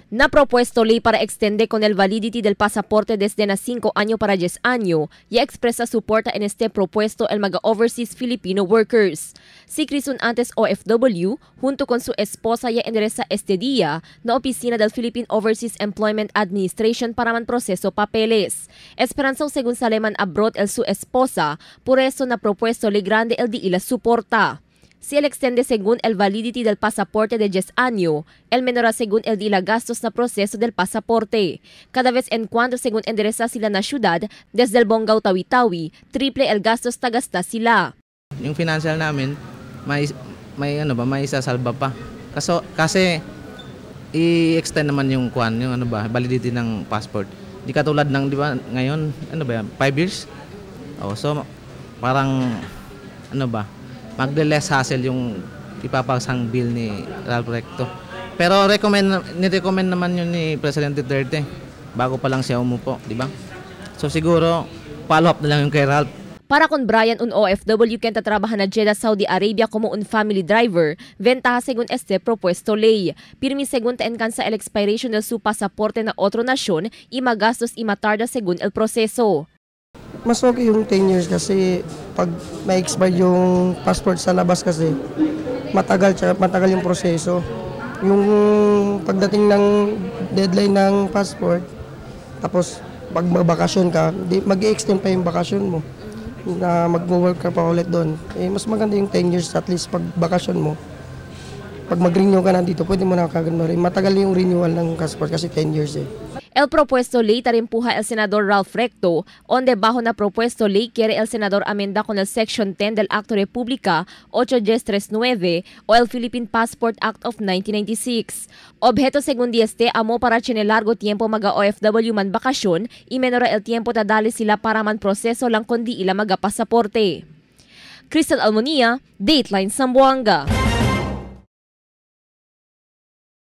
Na propuesto ley para extender con el validity del pasaporte desde na 5 año para 10 año, ya expresa suporta en este propuesto el mga overseas Filipino workers. Si Crison antes OFW, junto con su esposa ya endereza este día na oficina del Philippine Overseas Employment Administration para man proceso papeles. Esperanza según saleman abroad el su esposa, por eso na propuesto ley grande el di ila suporta. Si el extiende según el validity del pasaporte de 10 año, el menora según el dila gastos na proceso del pasaporte. Cada vez en cuando según endereza sila na syudad, desde el Bonggao Tawi-Tawi, triple el gastos tagasta sila. Yung financial namin, may ano ba, may isasalba pa. Kasi i-extend naman yung kwan, yung ano ba, validity ng passport. Di katulad ng, di ba, ngayon, ano ba yan, 5 years? Oh, so parang ano ba, magle-less hassle yung ipapasang bill ni Ralph Recto. Pero ni-recommend naman yun ni President Duterte bago pa lang siya umupo, di ba? So siguro follow up na lang yung kay Ralph. Para kon Brian un OFW ken tatrabaha na Jeddah, Saudi Arabia como un family driver, ventaja según este propuesto ley. Pirmi según te encansa el expiration del su pasaporte na otro nasyon y magastos y matarda según el proceso. Mas okay yung 10 years kasi pag may-expire yung passport sa labas kasi matagal yung proseso. Yung pagdating ng deadline ng passport, tapos pag magbakasyon ka, mag-i-extend pa yung bakasyon mo na mag-work ka pa ulit doon. Eh, mas maganda yung 10 years at least pag bakasyon mo. Pag mag-renew ka na dito, pwede mo na kagad ma-renew. Matagal yung renewal ng passport kasi 10 years eh. El propuesto ley tarimpuja el senador Ralph Recto, onde bajo na propuesto ley quiere el senador amenda con el Section 10 del Acto República 8339 o el Philippine Passport Act of 1996. Objeto según este amo para chene largo tiempo maga OFW man bakasyon y menora el tiempo tadali sila para man proseso lang kundi ila maga pasaporte. Crystal Almonia, Dateline Zamboanga.